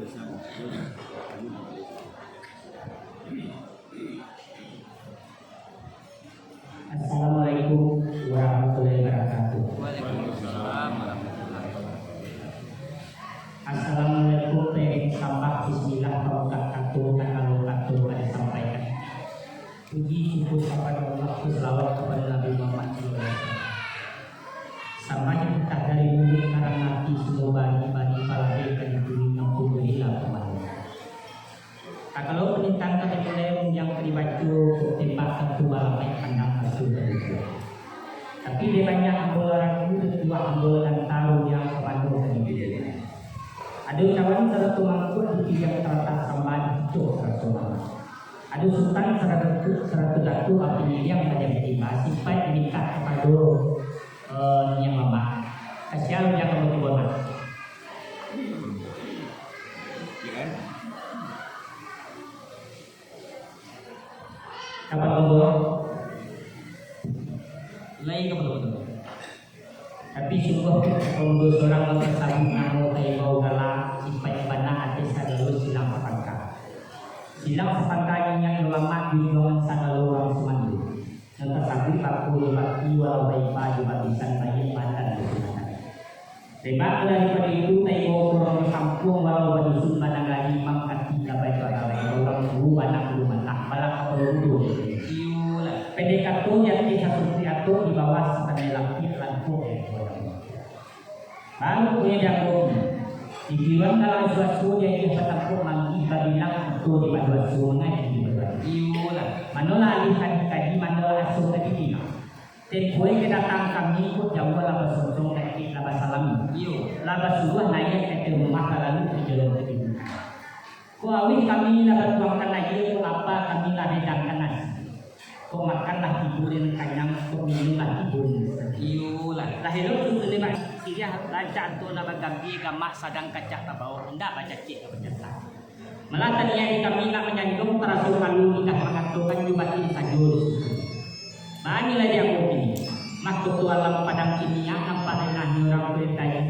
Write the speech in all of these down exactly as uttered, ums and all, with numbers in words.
Assalamualaikum warahmatullahi wabarakatuh. Waalaikumsalam warahmatullahi wabarakatuh. Assalamualaikum, pairing sambah, bismillah, pamuka kato, takalo kato ka disampaikan. Puji syukur kapado Allah, salawat kapado Nabi Muhammad sallallahu alaihi wasallam. Sambah nan patah dari muruik, karano ati sumua bari, bari palabeh ka ditulun, ampun barilah pamanu. Takalo panintaan ka dimulai, rundiang ka dibaco, kok tembak tantu balamaik, pandang tantu baduduak. Tapi dek banyak ambo ragu, dek tuah ambo tantang rundiang ka mano ka dipiliah. Ado cawan sarato mangkuak, di pinggang talatak sambah, di kicok sarato mamak. Ado sutan sarato, sarato datuak, api niliang ka diambiak timbang, sipaik mangikek kapado, eh, niniak mamak. Kasian rundiang ka mano tibo nak. Kapalo mudo. Lai kapalo mudo. Tapi sungguah kapalo mudo surang nan tasabuik namo, taimbau gala, sipaik bana ateh sagalo silang sapangka. Silang sapangka niniak ulama, junjuangan sagalo urang sumando. Nan tasabuik bako jo baki, walau baipa jo babisan, baiak badan jo sunatan. Lemak daripado itu, taimbau urang bakampuang, walau badusun banagari, mangkati ka Baitu'adha, urang tuo banang rumah, tak balak kapalo mudo. Iyolah. Pendek kato, di ateh sasumpik atok, di bawah sapandai lapiak, langkok dari tuan. Baru punyo jago, di kiruan dalam suaso, di ateh batampuak, manggih babilang, kato di paduaso, mangaji di paduaso. Iyolah. Manolah alih ka dikaji, manolah aso ka ditilang. Tempoe ka datang kami, kok jauah lah basonsong, dakek lah basalam. Iyo. Lah basuruah naiak ka ateh rumah, lah lalu ka jolong ka tibukan. Kok auih kami lah batuangkan aia, kok lapa kami lah hidangkan nasi. Kok makan lah tibo nan kanyang, kok minun lah tibo nan sanang. Iyolah. Lah elok susun dek Mak Siriah, rancak antok nak bagambia, gamak sadang kacak tabao, indak bacacek ka bacatang. Malah taniaik di kami nak manyanjong, taraso kalu lidah mangatokan, jo batin sajo disusun. Banilah di ambo kini, mahkoto alam padang kini, nan parenahnyo urang kuretai.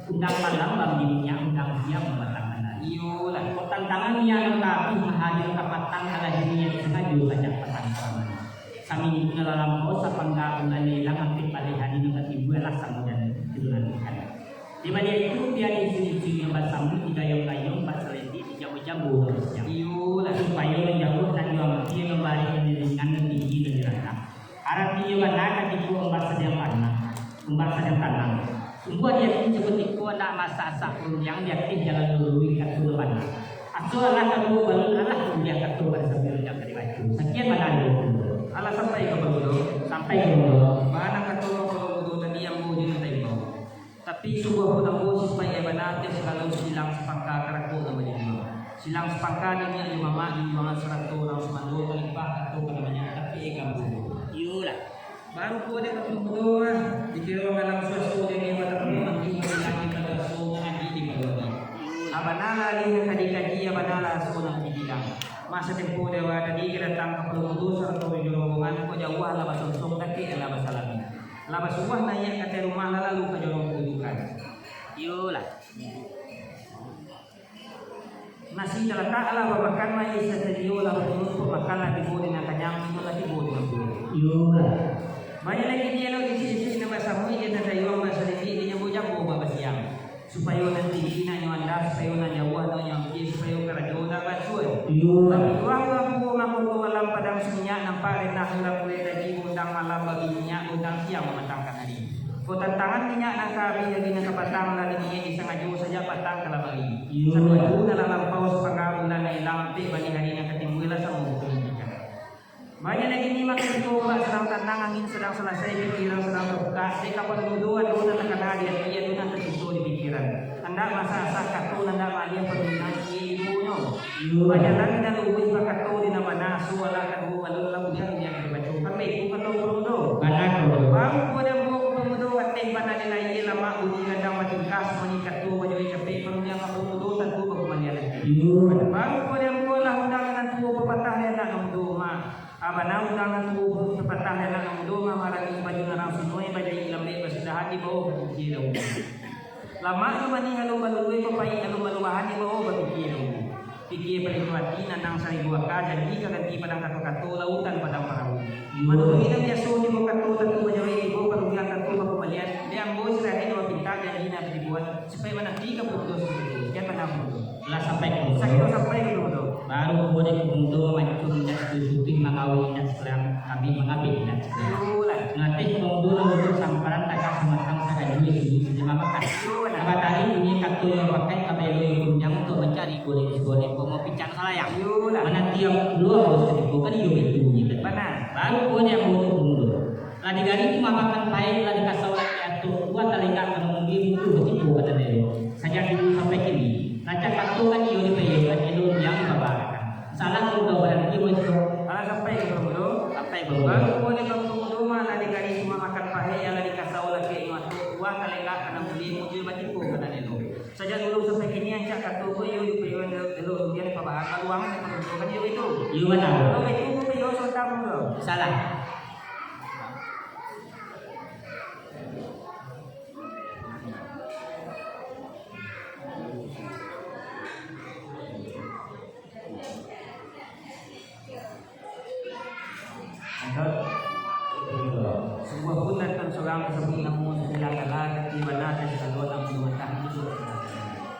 Undang malam bambi minyak, undang siang mamatangkan ari. Iyolah. Kok tantangan minyak nan ka abih, mahadir ka patang, alah inian sangajo sajak patang ka malam. Saminggu nan lah lampau, sapangka bulan ilang, ampek baleh ari nan ka timbua, alah samo jan tiduran ikan. Di baliak itu, pian isu-isu nan basamo, digayuang-gayuang, basalendik, dijambu-jambu, urang siang. Iyolah. Supayo nan jauah nan diambiak, nan barih nan ringan, nan tinggi nan dirandah. Aratinyo bana katiko ombak sadang panah, ombak sadang tanang. Sungguah di ati sakutiko, andak masak-asak rundiang, di ateh jalan lului kato nan bana. Aso alah kaduo balun, alah kuliah kato pada sambil rundiang ka dibaco. Sakian bana dari ambo. Alah sampai ka Pamudo. Sampai ka Pamudo. Bana kato Pamudo tadi, ambo jo nan taimbau. Tapi sungguah pun ambo sipaik bana, ateh sagalo silang sapangka, karako nan bajadi. Silang sapangka niniak jo mamak, junjuangan sarato urang sumando, talimpah kato ka nan banyak, tapi eka ambo. Iyolah. Baru ko dek Pamudo, ah, dikiro malam suaso, dek ni batapuk, manggih di langik, basuo mangaji di bawah. Abana lah alih nan ka dikaji, abana lah aso nan dibilang. Masa tempo dewa tadi ka datang ka Pamudo sarato jo rombongan, kok jauah lah basonsong, dakek lah basalami. Lah basuruah naiak ka ateh rumah, lah lalu ka jolong ka tibukan. Iyolah. Nasi talatak lah bamakan, aia sasadio lah baminum, kok makan lah tibo di nan kanyang, minum lah tibo di nan pulo. Iyolah. Banyak lai kini elok di sisi nan basamo, di nan dayuang basalindik, di jambu-jambu babasiang. Supayo nan tinggi nak nyo andah, supayo nan jauah nak nyo ambiak, supayo karajo nak bacuan. Iyo. Tapi tuah ambo mahkoto alam padang suminyak, nampak rendah urang kuretai, gondang malam babi minyak, gondang siang mamatangkan ari. Kok tantangan minyak nan ka abih, ari nan ka patang, lah diniaik disangajo sajak patang kalamari. Iyo. Saminggu nan lah lampau, sapangka bulan nan ilang, ampek baleh ari nan ka timbua, lah samo bakumpulkan. Banyak lai kini mangko ombak sadang tanang, angin sadang salasai, pikiran sadang tabukak. Dek ka Pamudo ado nan takana di ati, ado nan tacinto di pikiran. Andak masak-asak kato, nan andak maaliah parundiangan, iyo ibunyo. Bajalan di nan luruih, bakato di nan bana, aso alah kaduo balun, lah buliah rundiang ka dibaco. Kan baitu kato Pamudo. Bana, Pamudo. Baru ko dek ambo Pamudo, ateh bana di layie, lamak bunyi gandang batingkah, sumanyi kato bajoget capek, parundiangan Pamudo tantu bakumalian lai. Iyo. Baru ko dek ambo lah undang nan tuo, papatah dek anak nan mudo, Mak. Abana undang nan tuo, papatah dek anak nan mudo, mamarangi baju nan rang sunoi, bajahik lambek basudahan, dibao bapikia daun. Lamak jo manih alun balului, papaik alun baluahan, dibao bapikia. Iyo, paling kuati nanang saribu aka, janji ka ganti padang kato-kato, lautan padang parahu. Iyo. Manuruik nan biaso tibo kato, tantu manjawek tibo, parugian tantu bakambalian. Dek ambo sarahan dek bapinta janji nan batiboan, supayo mananti kaputusan itu. Jan panah putuih. Lah sampai ka Kubundo. Sakiro sampai ka Kubundo. Baru ko dek Kubundo mancung indak satuju putuih, mangawi indak sakelam kami, mangabek indak sakelam. Iyolah. Ngateh Kubundo nan duduk samparan, tagak samatang, sakajua sunyi sajo mamakan. Iyolah. Sabatari bunyi kato nan bapakai, ka belo jo gundiang untuak mancari golek-golek, komo picak salayang. Iyolah. Mananti ambo pulo, ambo sakutiko kan iyo itu bunyi tadi. Bana. Baru ko dek ambo tu Kubundo. Lah digari tu mamakan paek, lah dikasau laki atok, buah talenggak ka nan mulie, mutu batibo ka nan elok. Sajak dulu sampai kini, rancak kato kan iyo dipaiyokan, elok diam dipabarakan. Salah kalau dah baranti, Bos, tu. Alah sampai ka Kubundo? Sampai, Bos. Baru ko dek Kubundo mah, lah digari tu mamakan paek, lah dikasau laki atok, buah talenggak ka nan mulie, mutu batibo ka nan elok. Sajak dulu sampai kini, rancak kato ko iyo dipaiyokan, elok diam dipabarakan. Paluang dek Kubundo kan iyo itu. Iyo, bana. Kalau itu ko iyo sontang tu. Salah. Mantap. Sungguahpun Danton surang tasabuik namo, sabilang gala, kati bana, ati sakalo, namo matah, hiduik.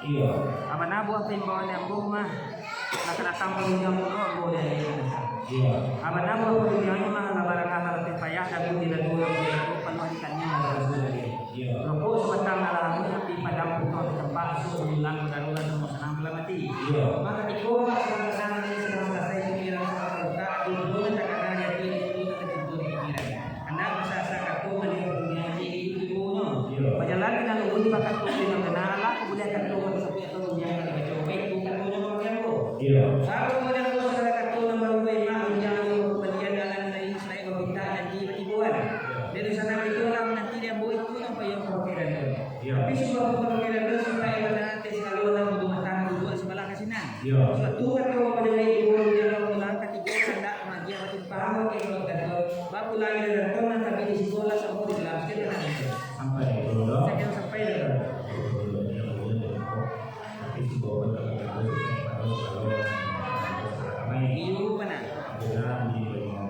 Iyo. Abana buah paimbauan ambo mah, lah ka datang pangunjuang pulo ambo dari Danton. Iyo. Abana buah pangunjuang mah, lah barangah, lah lapeh payah, dagu di lagu, lagu di lagu, panuah di kaniang, lah baraso dari. Iyo. Rokok sabatang alah lamo, api padam putuih di tampak, asuak bulan badaruan, samo sanang bulan mati. Iyo. Maka iko, Pak, sadang-sadang ni, sadang salasai pikiran, sadang taluka, ado duo nan takana di ati, ado duo nan tacinto di pikiran. Handak masasak kato, maliek dunia, jadi itu duonyo. Iyo. Bajalan ka nan luruih, bakato ka nan bana, alah, ka buliah kato, ka tasabuik atau dunia, ka dibaco, baitu katonyo, ka bagian ko. Iyo. Baru ko nan ko, sagalo kato nan barubo iman, dunia, nan barubo palian, dalam lain, selain bapinta, janji, batiboan. Iyo. Dari sanak itu lah mananti di ambo itu, nan payah ka bakiran ko. Iyo. Tapi sungguah pun kalau kalian tu sampai pada hati selalu dalam rumah tangga duduk sebelah ke sinan. Iyo. Suatu kato pada hari dua yang dalam bulan katiga kandak magiah batimpang ke kalau kata bapulang dari dalam nan kami di sekolah sama di dalam sekitar. Sampai dulu dong. Saya kira sampai dah. Tapi sebuah kata-kata itu sampai pada selalu ramai. Iyo, mana? Ada di rumah.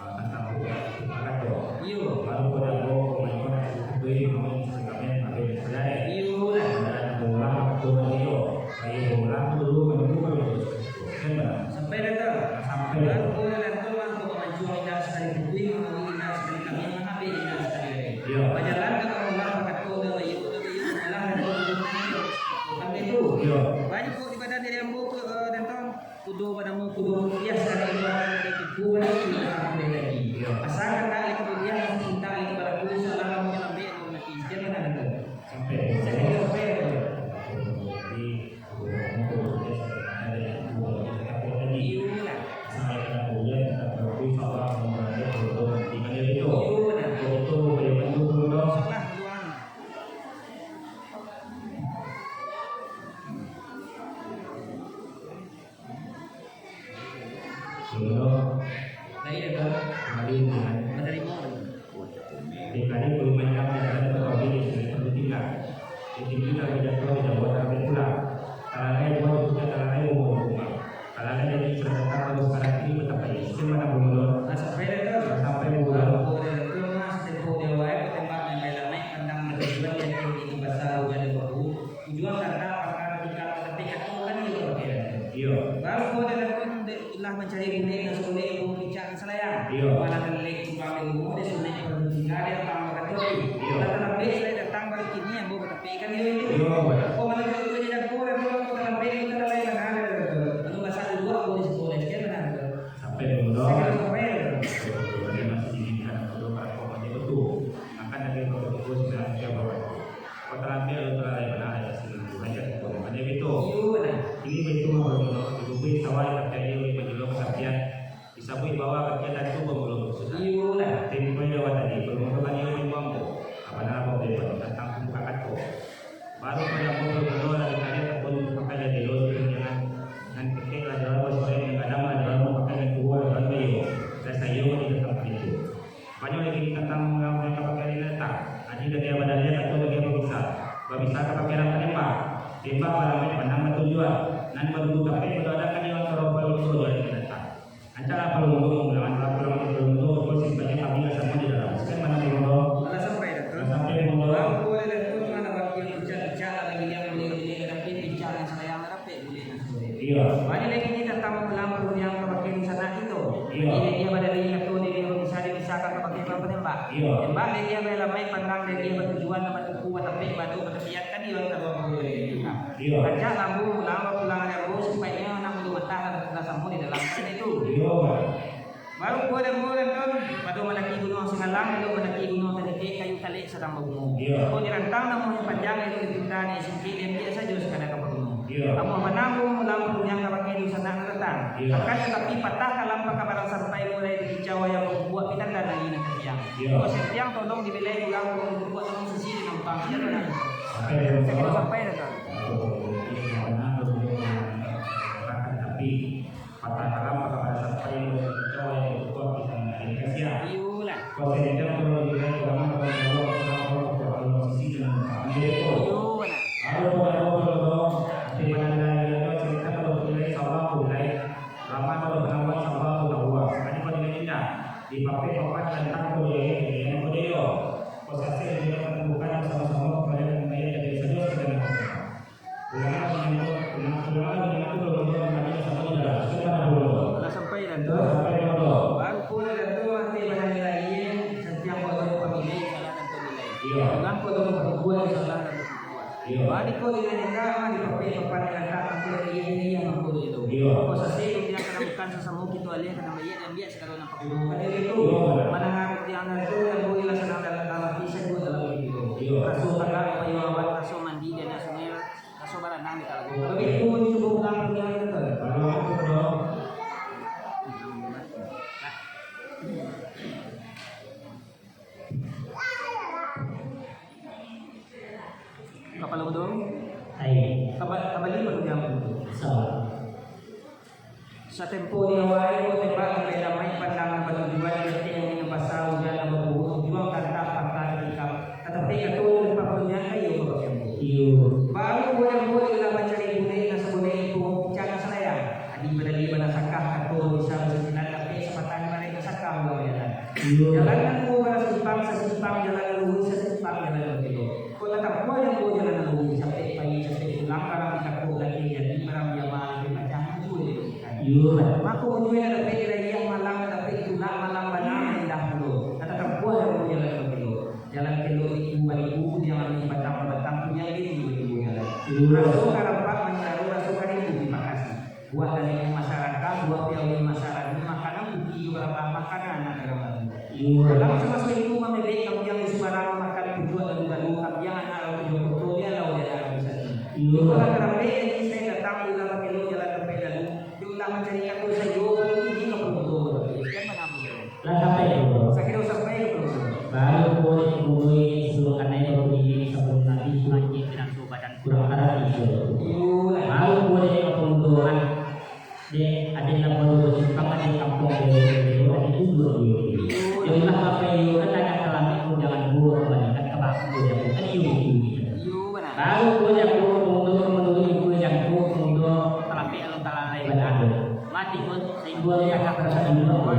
Ah, tantang bukan, bukan kato. Iyo. Baru ko dek ambo, ko main ko nak butuh ini, main Instagram, main Instagram. Iyo lah. Dan bola kato iyo. Ayo bola dulu menunggu kalau itu. Kan, Bang? Sampai dah tu. Sampai. Baru ko dah tu, Bang, ko mancung indak sakali butuh, mancung indak sakali kami, mangabek indak sakali. Iyo. Bajalan ka bola, kato dah, iyo, iyo, bola, kato dah, iyo. Sampai tu. Iyo. Banyak ko di badan dari ambo ko, eh, Danton. Kudo banamo kudo rupiah, sakali dua kali tigo kali tigo kali lagi. Iyo. Asa kandak lagi rupiah, masih cinta lagi balaku, salah kamu lambek, mau mati. Sekian lah, Tante. Sampai. Sampai, sampai. Jadi, kudo banamo kudo rupiah, sakali kandak lagi tigo kali tigo kali lagi. Iyo lah. Sampai kandak rupiah, minta balaku, salah kamu lambek, kudo mati. Kan iyo gitu? Iyo lah. Kudo itu, kudo bantu, kudo. Salah, kudo. Saudara, dari Tuhan. Menerima. Di kali puluh macam yang ada terpabrik di sini perlu tinggal. Di tinggi dan tidak tahu tidak buat apa pula. Kalau ada buat bukan kalau ada mau rumah. Kalau ada jadi sudah datang terus sekarang ini bertambah. Sistem mana belum? Sampai dah tu. Sampai bulan. Sampai dah tu, mas, tempoh dia wae, tembak dan lain-lain, pandang bertujuan yang tinggi itu pasal, bukan baru. Tujuan karena apakah ketika tapi kato kan iyo bagian. Iyo. Baru ko dah lakukan lah mancari bulik nan soleh, buah picak nan salayang. Iyo. Malah kelek tumpang di rumah, dia sunek perlu tinggal, dia tambah kato. Iyo. Lah talambek, selain datang balik kini, ambo batapik kan iyo itu. Iyo, betul. Ko malah tu, tu, dia dah ko, dah ko, ko talambek, ko talambek, kan ada, ada, ada. Lalu masa dulu, ambo di sekolah, sekian, kan ada. Sampai dulu, dong. Sampai, sampai. Dia masih diinginkan, betul, para pokoknya betul. Makan lagi, betul, betul, sembilan, siapa, Pak? Kota Lampir, Kota Lampir, mana ada sini? Banyak, bukan banyak gitu. Iyo lah. Ini betul, Bang, Bang, Bang. Itu pun sawah yang terjadi oleh penjual kesaksian. Disabuik bahwa kegiatan itu belum bersudah. Iyo lah. Tempoh lewat tadi, belum bertanya, belum mampu. Apa nama, Bang, Bang, tentang pembuka kantor. Baru pada pukul dua lah ditarik, ataupun pakai dari dulu, jangan, jangan kekek lah, jangan bersuara yang kadang lah, jangan pakai yang tua, jangan bayo. Dan saya tidak akan itu. Banyak lagi tentang orang yang pakai ini datang. Haji dari Abah Dahlia, kata lagi apa bisa. Babisa ka pakai dalam tembak. Tembak barang main pandang batujuan. Nan badudu tapek, badudu adakan di antaro palunto di hari akan datang. Ancaklah palunto mangulangan, lalu pulang di palunto, ko simpaknyo kami lah samo di dalam. Sekian bana palunto. Alah sampai dah tu. Alah sampai palunto. Bangko dah tu, mana bangko yang picak-picak, lagi yang boleh-boleh, tapi picak yang sayang, tapi boleh nak boleh. Iyo. Bani lagi ni datang pulang palunto yang ka bangko sanak itu. Iyo. Jadi dia pada dia tu, dia bisa, dia bisa ka bangko penembak. Iyo. Tembak dia, dia lamai pandang, dia, dia batujuan, batuku, batapik, batu, batapiak, kan dia orang tahu apa boleh. Iyo. Ancak lambu pulang, pulang lambu, supayo nak mulu matah lah, lah samo di dalam kan itu. Iyo, Pak. Baru kuat lambu kan tu, pado mandaki Gunuang Singalang, lalu mandaki Gunuang Tanitik, kayu talek sadang baguno. Iyo. Kok dirantang namonyo panjang, itu dipinta ni singkik, diambiak sajo sakadar ka paguno. Iyo. Amuah bana ambo pulang, pulang ka bangko dunsanak nan datang. Iyo. Akan tatapi patah kalam pakabaran sampai mulai di kicau ayam babubuak, pitanda nari nan kasiang. Iyo. Kok sentiang tolong dibilai urang, urang babubuak tolong sisi di nampang. Iyo, bana. Sampai, Sakira sampai dah tu. Tapi patah kalam pakabaran sampai mulai di kicau ayam babubuak, pitanda nari nan kasiang. Iyolah. Kok sentiang tolong dibilai urang, urang babubuak tolong sisi di nampang. Iyo, bana. Kalau pada Allah, kalau ati pada Allah, cerita kalau mulai, insya Allah mulai. Lama kalau penawar, insya Allah mulai. Tadi pada indah. Di papek papan tantang budaya, budaya, budaya. Posasi yang kita temukan sama-sama kepada budaya dan saja sudah. Ulama menyambut, ulama, ulama menyambut, ulama menyambut, sama juga. Sudah dahulu. Lah sampai dah tu. Sampai dahulu. Baru pun dah tu, mati barang lain, setiap orang pamilih, salah dan pamilih. Iya. Urang ko tu berbuat, salah dan berbuat. Iya. Bani ko dengan nikah, di papek papan dengan tak, mati dari ini yang mampu itu. Iya. Ko sasih, dia kena bukan sesama kita alih, kena bayar dan biar segala nampak. Iya. Manang yang dari tu, yang boleh lah senang dalam dalam hati, saya buat dalam hidup. Iya. Rasul tagak, payu awak, rasul mandi, dia nak sungai, rasul baranang di talago. Tapi itu pun cukup pulang punya gitu. Kalau aku dong. Kapalo betul? Hai. Kaba-, kabali baru jam. Salah. Satempo di awai ko tembak, ampai damai pandang batujuan, jati angin basa, ujan babuah, juang kantah patah tikam. Tatapi kato lupa punyo kayo babagian. Iyo. Baru bulan bulik lah mancari bulik, nasa bulik ipo, bincang nasa layang. Adi badali bana sakah, kato bisa basikilan, tapi sapatah ibarat nasa sakah ulang jalan. Iyo. Jalan nan duo bana simpang, sasimpang jalan lurus, sasimpang jalan bakilok. Kota tampua nan duo jalan lurus, capek pai, capek pulang, barang dikapuk lagi, jadi barang diamal lagi macam tu. Iyo. Mako, ujung nan dapek di layah, malang nan dapek di tulak, malang bana, indah pulo. Kota tampua nan duo jalan bakilok. Jalan kelok iku baribu, jangan di batang batang, punya diri baribu jalan. Iyo. Raso ka rampak manjaro, raso ka rindu di makasi. Buah dari masyarakat, buah piawi masyarakat, makanan putih juga ramah, makanan anak dalam lalu. Iyo. Dalam samaso itu mamebek kambiang di subarang, makan pucuak lalu-lalu, kambiang anak lalu di Jokoto, dia lalu dia dalam bisa. Iyo. Itulah kerambek yang saya datang, ulah bakilok jalan sampai lalu, dia ulah mancari kato sajo, kalau ini ka Progo. Sekian manampung. Lah sampai, Bro. Sakiro sampai, Bro. Baru ko dek Bro, suruh kanai baru ini, sabalum Nabi suruh cek, bilang suruh badan kurang arah itu. Iyolah. Baru ko dek Bro, kan. Dek, ada yang baru bersimpang, ada kampung, ada yang baru, ada yang baru. Iyolah, bapak iyo, kan agak terlambat, pun jangan dulu kembalikan ke bangku, ya, Bu. Kan iyo, Bu. Iyo, benar. Baru ko dek Bro, Bro, Bro, Bro, Bro, jangan Bro, Bro, terlambat, alun talalai, benar. Mati pun, seimbang, ya, kan, perasaan dulu, Bu.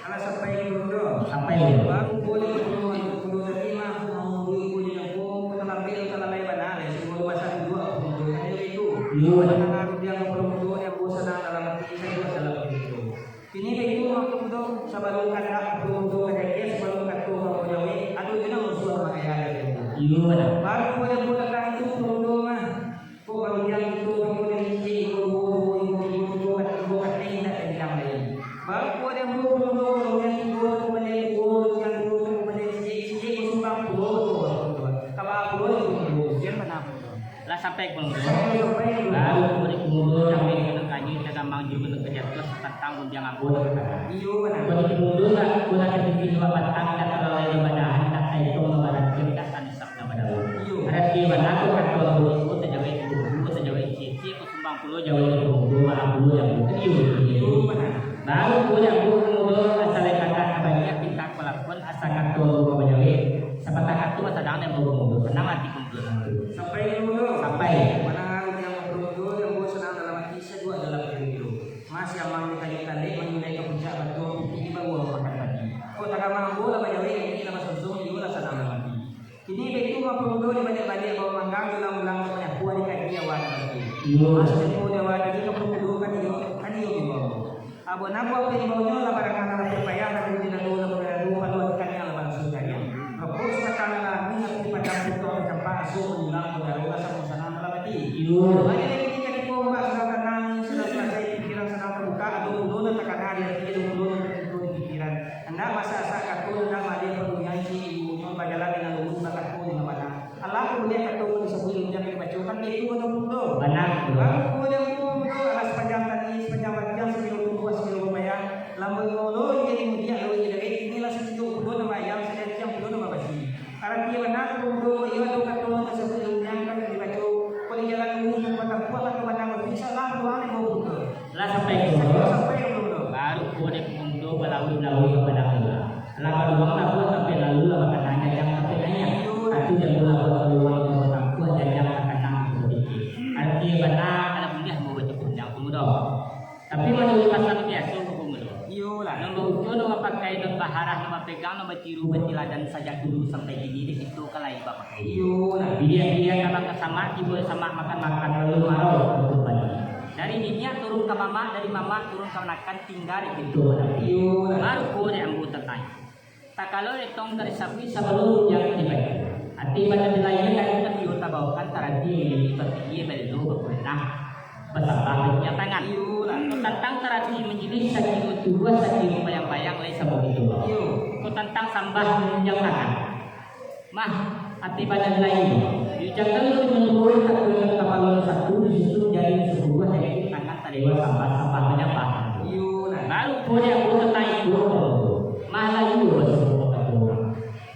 Alah sampai di Bundo. Sampai di Bundo. Baru boleh Bundo, Bundo tadi mah, aku mau duit boleh aku, aku terlambat, aku talalai bana, ya, suruh masa dulu, aku Bundo, kan dia itu. Iyo. Mana ngaruh dia ke Bundo, dia bosan dalam hati, saya buat dalam hati itu. Kini itu aku Bundo, sabalum kata aku Bundo, kata dia, sabalum kata aku Bundo, aduh, dia nak musuh sama kaya dia. Iyo, benar. Baru boleh Bundo datang itu, Bundo mah. Ko baru diam itu, baru diam itu, baru diam itu, baru diam itu, baru diam itu, baru diam itu. Baru ko diam dulu, dulu, baru diam itu, baru diam itu, baru diam itu, baru diam itu, baru diam itu, baru diam itu. Ka baa pulo, baru diam itu. Diam bana pulo. Lah sampai pulo. Sampai pulo. Baru ko diam dulu, sampai kena kaji, kena gamang juga, kena kerja terus, tantang gundiang ampun. Iyo, bana. Ko diam dulu lah, ko dah terpikir dua batang, dah terlalu banyak, dah taitong, dah barang, dah tanisap. Iyo. Arati bana ko kato ambo, ko tajawek duo, ko tajawek ciek-ciek, ko sumbang pulo jawek duo, duo maaf duo jago. Iyo. Iyo, bana. Baru ko jago mudo, asa lai patah ka baliak, pintak balakon, asa kato ambo ka bajawek. Sapatah kato basadang dek ambo mudo. Sanang ati ko mudo. Sampai ko mudo. Sampai. Bana ko jago mudo, jago sanang dalam Iyo. Maksudnyo, dia wadah di kampung kudo kan iyo, kan iyo imbau. Abah nabuah pun imbaunyo lah barang anak lah payah, lah budi lalu, lah budi lalu, lalu akan yang lah barang sudah yang. Rokok sudah tanah lah, ni ngerti padang putuh, ada campak, asuh, menyilang, mengaruh, lah sama-sama dalam hati. Iyo. Banyak lagi ketika di ombak sudah tenang, sudah selesai, pikiran sedang terbuka, ada ulun, ada takana di hati, ada ulun, ada tentu di pikiran. Hendak masak-asak kato, hendak maliek padunia, isi ibunyo, bajalan dengan ulun, bakato dengan bana. Alah, kemudian kato nan disabuik rundiang nan dibaco, kan baitu, bana pulo. Bana. Baru kemudian pulo, alah, sapanjang tadi, sapanjang batiang, sakilo tumbuah, sakilo babayang, lambai molo jadi mudiak, lalu jadi darek, inilah sakilo pulo nan baayam, sakilo tiang pulo nan babasi. Arati bana pulo, iyo ado kato nan disabuik rundiang, kan nan dibaco, kok di jalan ulun nan batampuah, atau bana, insyaallah, Tuhan yang mau buka. Lah sampai ko. Sampai ko. Baru ko dek pemudo balalu-lalu ka padang tu lah. Lah baluang lah buat sampai lalu lah bakanang janjang sampai naiak. Atu jan lah buat baluang ka batampuah janjang takanang tu sadikit. Arati bana, alah buliah mau baco panjang pemudo. Tapi manuruik pasan biaso ko pemudo. Iyolah. Nan bauco, nan bapakai, nan baharah, nan bapegang, nan batiru, batiladan sajak dulu sampai kini dek kito ka lai bapakai. Iyolah. Biliak-biliak ka bakasamak, tibo samak makan-makan, lalu marau ka kurbani. Dari niniak turun ka mamak, dari mamak turun ka manakan, tingga di pintu manapi. Iyo. Baru ko dek ambo tatanyo. Takalo etong ka disabuik sabalun rundiang ka dibaco. Ati badan dilayia, kayu ka tiyo tabaokan, tarati mangilili bapikia, balelo bakurenah, basambah barinjang tangan. Iyo. Ko tantang tarati manjilih, sakiro tubuah, sakiro bayang-bayang, lai samo kito. Iyo. Ko tantang sambah manjunjuang tangan. Mah, ati badan lain. Di jangka tu manurun, takuikan kapalo nan satu, disusun jari nan sapuluah, jari tangan talewa sambah-sambah manyambah. Iyo, nah. Baru ko dek ambo tatanyo ko. Mah, layu baso ko kato urang.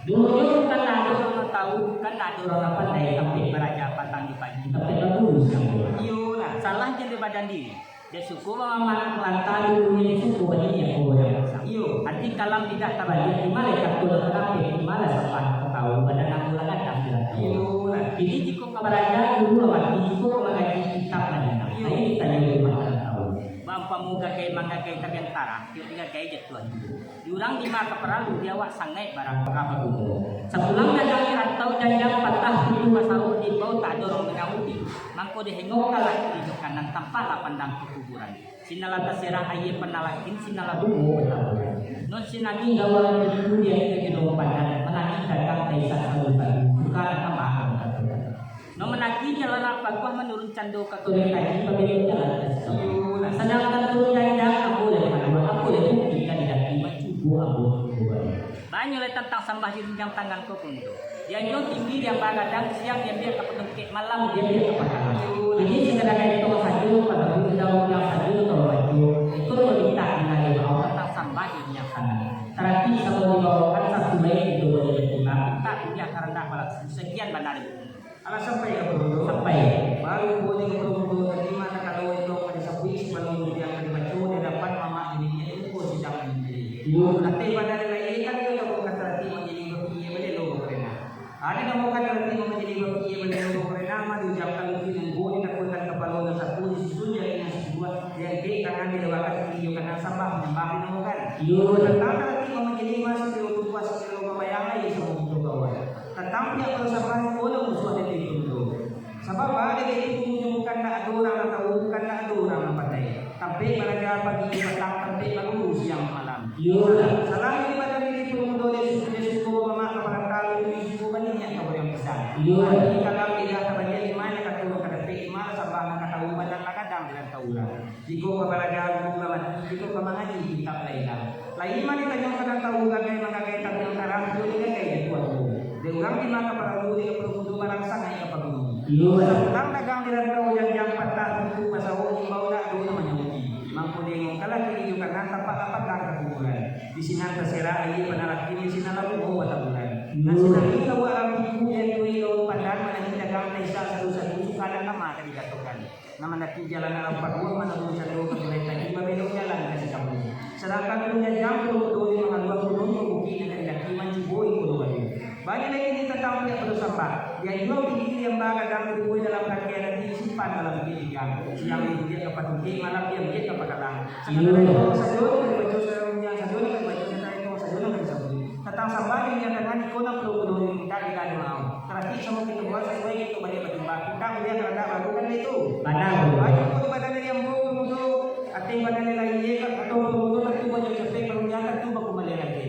Dulunyo bukan ndak ado urang nan tau, bukan ndak ado urang nan pandai, tampek baraja patang jo pagi, tampek baguru siang jo malam. Iyo, nah. Salah jan di badan diri. Dek suko bamamak lanta dulunyo, dek suko banyiak ko goyang basang. Iyo. Ati kalam lidah tabaliak, di ma lai kato nan tarampek, di ma lai sambah nan tau, badan ambo lah gadang di rantau. Iyo lah. Kini jikok ka baraja, guru lah mati, jikok ka mangaji, kitab lah ilang. Iyo. Lai ditanyo di ma nan tau. Baumpamo gagai manggagai tabiang tarah, iyo digagai jatuah juo. Di urang di ma ka paralu, di awak sangaik barang ka baguno. Sapulang dagang di rantau, janjang patah, pintu basauak, di bau tak ado urang manyauik. Mangko dihengokkanlah kiri jo kanan, tampaklah pandang ka kuburan. Sinan lah taserak aia panalakin, sinan lah bungo bataburan. Non sinangih gawalan itu di aia gendong pandan, manangih dagang taisah salu-salu, bukan anak makan katuran. Non managih jalan nan paguah, manurun cando ka Korek Kaji, pabelok jalan ka Sikampek. Sadangkan turun janjang, ambo lai pangaduan, ambo lai buktikan di daki, mancubo ambo cubo baliak. Banyak lai tantang sambah di rundiang tangan ko pun tu. Dianjuang tinggi, diamba gadang, siang diambiak ka patungkek, malam diambiak ka pakalang. Jadi sagala kain tong sajo, padabu daun yang sajo, tong baco, itu mamintak di nari bawah tantang sambah di rundiang tangan. Tarati samo dibawakan, sasulai itu boleh diterima, tak punya karandak balas, sekian bana di buku. Alah sampai ka Purwodo? Sampai. Baru buliah ka Purwodo, tarimo takalo itu ka disabuik, sabalun rundiang ka dibaco, di adapan mamak di niniak di muko sidang manjadi. Iyo. Ateh badan lain kan iyo tabuka tarati manjadi bapikia balelo bakurenah. Ado tabuka tarati manjadi bapikia balelo bakurenah, mah diucapkan luti nunggu, ditakuikan kapalo nan satu, disusun jari nan sabuah, diangkek tangan, dilewakan kiri jo kanan, sambah manyambah dinamokan. Iyo. Tantang tarati manjadi mah, sakilo tubuah, sakilo babayang, lai samo kito kawan. Tantang pihak parusahaan, ko lah musuah dari itu tu. Sabab ba dari itu tu bukan ndak ado urang nan tau, bukan ndak ado urang nan pandai. Tampek baraja pagi patang, tampek baguru siang malam. Iyo. Salah di badan diri tu mudo dari suku, dari suku mamak ka parantau, dari suku banyak ka urang pisan. Iyo. Di kalam lidah tabaliak, di ma kato nan ka dapek, di ma sambah nan ka tau, badan lah gadang di rantau urang. Jikok ka baraja guru lah mati, jikok ka mangaji kitab lah ilang. Lai mah ditanyo ka nan tau, gagai manggagai tabiang tarah, tu digagai di tuan guru. Dek urang di ma ka paralu, dek ka paralu tu barang sangaik ka paguno. Iyo. Sapulang dagang di rantau, janjang patah, pintu basauak, imbau ndak ado nan manyauti. Mangko diengokkanlah kiri jo kanan, tampaklah padang ka kuburan. Di sinan taserak aia panalakin, di sinan lah bungo bataburan. Nan sinangih lauak rampiku, diantui lauak pandan, manangih dagang taisah salu-salu, suka ndak ka ma ka dikatokan. Nan mandaki jalan alam paguah, manurun cando ka Korek Kaji, babelok jalan ka Sikampek. Sadangkan urang janjang Purwodo, di mangaluah gunung, pabukik nan ka didaki, mancubo iko nan baru. Banyak lai kini tantang pihak parusahaan. Dianjuang tinggi, diamba gadang, dibui dalam kaki, ati disimpan dalam pikir pinggang. Siang diambiak ka patungkek, malam diambiak ka pakalang. Sakadar itu sajo nan ka dibaco, sakadar rundiang sajo nan ka dibaco, sakadar itu sajo nan ka disabuik. Tantang sambah di rundiang tangan, iko nan paralu kito mintak di dalam doa. Tarati samo kito buek, sasuai kito baliak batimbang. Mintak buliah, karandak baru kan itu. Bana. Ambo di badan dari ambo, Bang Udo, ateh badan dari lahia, atau Bang Udo tantu banyak capek, baru nyata tu baku maleh lagi.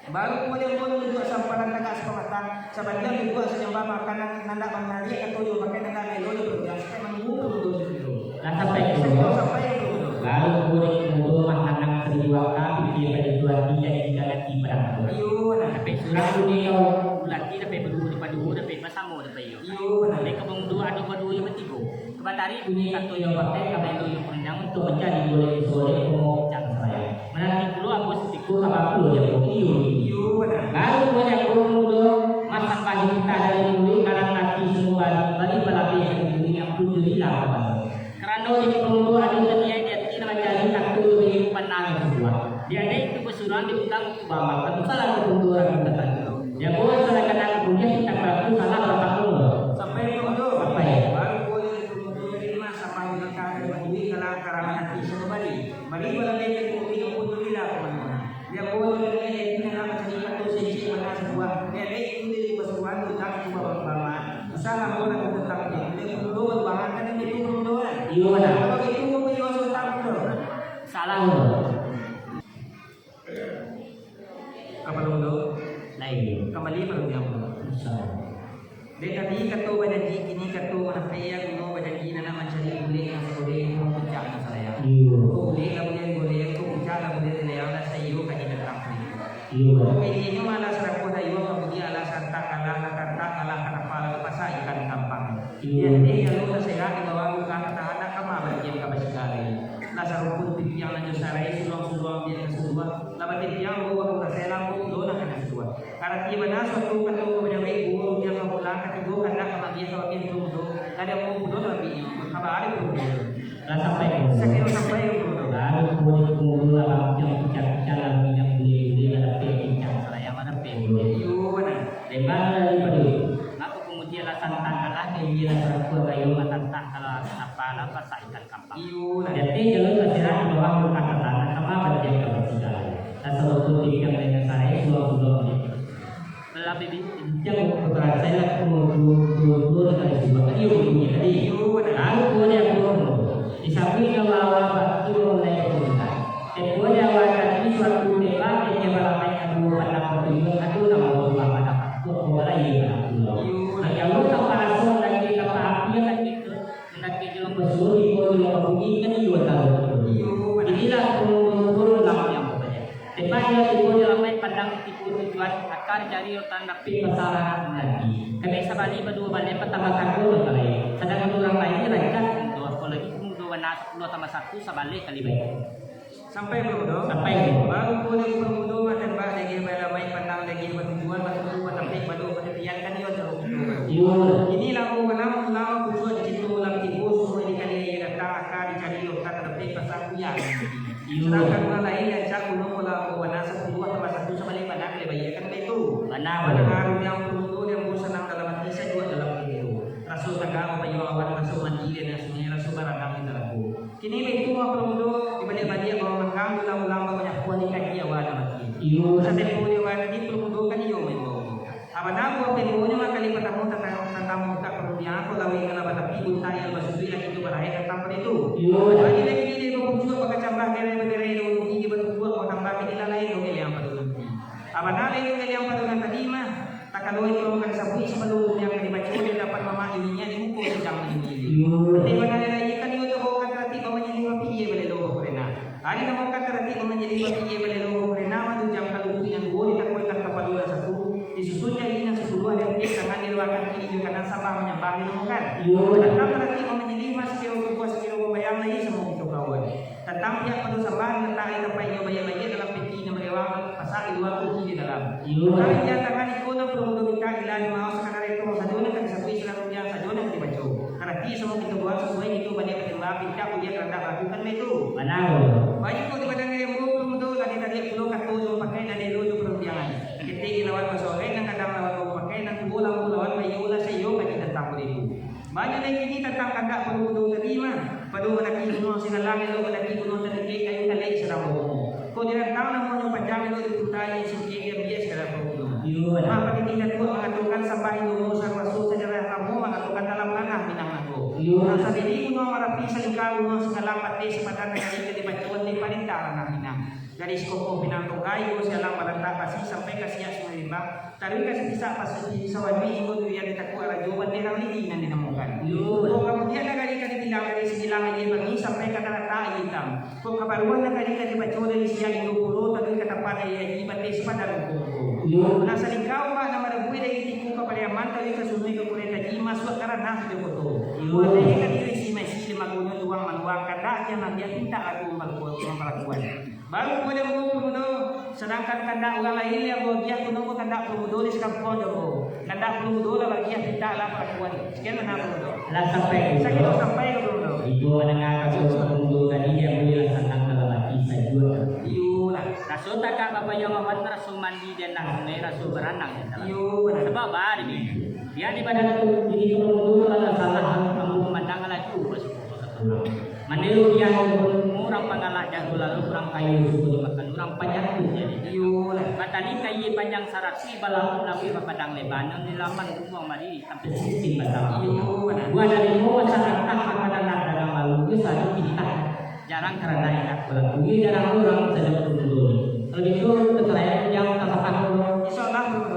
Baru kuliah ambo duduak sampalan tagak sapamatang, sabaliak duduak sanyambah makan nan, nan ndak manariak, kato jo pakai nan ndak elo, jo baru nyata manunggu Bang Udo sendiri. Lah sampai Bang Udo. Sampai Bang Udo. Baru kuliah Bang Udo mah tanang saribu aka, pikir pada tuan, janji ka ganti padang tu. Iyo, nah. Sampai surang dunia kau, ulati sampai baduo, dapek duo, dapek basamo, dapek iyo. Iyo, bana. Dek ka Bang Udo ado baduo, iyo batigo. Ka batari bunyi kato yang pakai, ka bailo yang panjang, untuk mancari boleh disoleh, komo cang saya. Menanti pulo ambo setiku, ka bapulo yang komo iyo. Iyo, bana. Baru boleh ambo Bang Udo, masak bahi kita dari buli, kanan kaki semua bali, bali balabeh dari buli, yang pun juri lah, bana. Karano di Bang Udo ado taniaik di ati, nak mancari kato yang panah yang sebuah. Di adaik tu basurang di utang, bamak, tentu salah ka Bang Udo urang datang. Jago salah kanang kuliah, kita pelaku salah batanggung. Sampai Bang Udo. Sampai. Baru kuliah di Bang Udo tadi mah, sampai mereka ada berdua, kalau karangan hati sama bali. Bali balabeh dari kopi, ampun tu bila, teman-teman. Jago dari ini, nak mancari kato sisi, mana sebuah. Di adaik tu di pasuruan, utang, cuma bamak. Salah orang datang ni. Dia perlu bahan kan itu perlu doa. Iyo, bana. Kalau itu mau pergi masuk utang tu. Salah. Apa dulu? Lain. Kambali pada yang dulu. Insyaallah. Dek tadi kato bajanji, kini kato manapek, guno bajanji nan nak mancari bulek nan sagolek, ko puncak nan salayang. Iyo. Ko bulek lah bulek golek, ko puncak lah bulek salayang, lah saiyo ka di datang. Iyo. Ko pilihnyo malah sarakuah dayuang, mambudi alah santak kalah, lah tantak kalah, kanapa lah pasak ikan kampang. Iyo. Jadi, kalau taserak di bawah lukah katahanan, kama bagian ka basigari. Lah sarumpun pipiang nan jo sarai, suluang-suluang biak ka suluang, lah batimpiang, bawa baku rasai, lampu pulo nan kana suluah. Arati bana suatu kato ka bajawek, duo rundiang ka pulang, katigo kandak ka bagiah, ka bagiah pulo mudo, lah diambo pulo ka bagiah, kaba ari pulo. Lah sampai pulo. Sakiro sampai pulo. Baru pulo di pulo lah bangkiang pincang-pincang, lah rundiang bulek-bulek, lah dapek pincang salayang, lah dapek pulo. Iyo, bana. Lebar dari pado. Ngapa kamudian lah tantang kalah, ka iyo lah sarakuah gayuang, lah tantang kalah, apa lah, pasak ikan kampang. Iyo, lah. Jadi, jalur basirak di bawah muka tanah, sama bagian ka basigari. Lah sarumpun pipiang nan jo sarai, suluang-suluang biak. Lah, bincang beberapa saya lah, dua puluh, dua puluh dengan dua. Iyo, bunyi tadi. Iyo, bana. Lalu, dua dia pun. Disamping awal-awal batu mulai berputar. Tempo di awal tadi suatu tembak, dia balamai adu pandang bertujuan, adu nama Allah pada waktu kau lagi pada pulau. Iyo. Nah, kalau tak paraso lagi, tak api lagi tu, nanti dia basuruh, iko dia bunyi, kan iyo tahu. Iyo. Inilah turun-turun lam yang banyak. Tembak dia tibo di lamai pandang, tibo tujuan, akan cari otan dapik pasal lagi. Kami sabali baduo balai, patambah kago balai. Sadangkan urang lain rancak tu, apalagi pemuda warna sepuluh tambah satu sabalai kali baik. Sampai Bang Udo? Sampai. Baru pun Bang Udo, makan bah, lagi balamai pandang, lagi batujuan, batuju, batapik, baduo, batatian, kan iyo tahu. Iyo. Inilah urang malam, puncak di situ, malam tibo, semua di kali datang, akan dicari otak, tapi pasang kuyang. Iyo. Sadangkan urang lain, rancak gunung, kalau aku warna sepuluh tambah satu sabalai pandang, lebih baik kan itu. Bana. Bana. Haru yang Bang Udo, yang sanang dalam hati, sajuak dalam diri. Raso tagak, bapayo awan, raso mandi, dan sungai, raso baranang di talago. Kini baitu mah Bang Udo, dibaliak-baliak bawa manggang, ulang-ulang bawa manyapuah di kaki awak nan mati. Iyo. Satempo di awak tadi, Bang Udo kan iyo main bau. Abana buah pembonyo mah kali patamo tantang, tantang mangukak parundiangan ko laweh nan lah batapi, buntai nan basudui lah kito barakhir datang pado itu. Iyo. Bagi lagi dia bapuncuak bakacambah, gerai-bagerai daun ubi, dia batunjuak batambah, kini lah lain dongeng yang pado nanti. Abana lain dongeng yang pado nan tadi mah. Takalo itu ka disabuik sabalum yang ka dibaco, dia dapat mamak ininya di muko sidang ini. Iyo. Tapi bana lagi kan iyo tu bawa kata ratik bamanyilih bapikia balelo bakurena. Ari namo kata ratik bamanyilih bapikia balelo bakurena, mah tu jam kalutu yang duo ditakuikan kapalo nan satu, disusun jari nan sapuluah dan piak tangan diluarkan kiri jo kanan sambah manyambah dinamokan. Iyo. Tantang ratik bamanyilih mah sakiro tubuah sakiro bambayang lai samo kito kawan. Tantang pihak pado sambah, dilatak di tampek inyo baiak-baiak dalam peti nan balewang, pasak di lua, kunci di dalam. Iyo. Tantang ijazah tangan iko nan Bang Udo mintak, ilah di mao sakadar itu sajo nan ka disabuik, sakarundiang sajo nan ka dibaco. Arati samo kito buek sasuai, kito baliak batimbang, pincak buliah karandak lakukan baitu. Bana. Baitu di badan ilmu Bang Udo, lah ditariak pulo kato jo pakai, nan elo jo parundiangan. Ketek lawan basorek, nan gadang lawan bapakai, nan tuo lambu lawan baiyo, lah saiyo ka di tantang baribu. Banyak lai kini tantang kandak Bang Udo tadi mah. Pado mandaki gunuang Sinalang, elok mandaki gunuang Tandikek, kayu talek sadang barumo. Kok dirantang namonyo panjang, elok diputa inyo singkek, diambiak sagala Bang Udo. Iyo, bana. Mah, pakini Datuak mangatokan sambah ilmu, sakuaso sajarah lamo mangatokan dalam ranah Minang Nago. Urang sadiri gunuang Marapi, salingka gunuang Singgalang, Bateh Sapadan, nagari ka dibaco dek parentah ranah Minang. Dari Sikopo Pinang Tongga, Ibo Sialang, Balantak Basi, sampai ka Siak Sungai Limbang, taruih ka Sipisak Pasuki Sawani, Ibo Durian Ditakuak Rajo, Bateh Rang Lidi nan dinamokan. Yo. Kok ka Bukik nagari ka dibilang, dari Sibilang Aia Bangi sampai ka Talatak Aia Itam. Kok ka Baruah nagari ka dibaco dari Siak Indo Pulo, taruih ka Tapan Aia Aji, Bateh Sapadan Luko-luko. Yo. Nan salingka umbak nan marabuih dari Tiku ka Pariaman, taruih ka Sungai ka Kurai Taji, masuak ka ranah Tigo Koto. Yo. Bateh ka diisi maisi, lemagonyo tuang manuang, kandak agiah maambiak, pintak laku mampalakuan. Baru pulo ambo Pangulu, sadangkan kandak urang lain, ambo agiah pulo kandak Pangulu di sakampuang jo ambo. Kandak Pangulu lah bagiah, pintak lah palakuan. Sakian lah Pangulu. Lah sampai Pangulu. Sakiro sampai ka Pangulu. Ibo mandanga kato Pangulu tadi, ambo lah sanang dalam ati sajuak. Iyolah. Raso tagak babayuang awan, raso mandi di andang sungai, raso baranang di dalam. Iyo, bana. Sabab baa demi Pihak di badan tu, jadi Pangulu tu lah salah ambo mandanga laju basuo. Maniru dian urang pangalak jago, lalu urang kayo suko dimakan urang panyakik jadi. Iyolah. Batali kayi panjang saratuih, balalu laweh bapadang lebar, nan di laman gunuang mari sampai sisin batang. Iyo, bana. Buah dari bawah saratah makanan dagang malu, iyo sado pintak. Jarang karano enak balaku, iyo jarang urang sajo Pangulu. Kalau gitu, keterangan yang tak patah dulu. Insyaallah.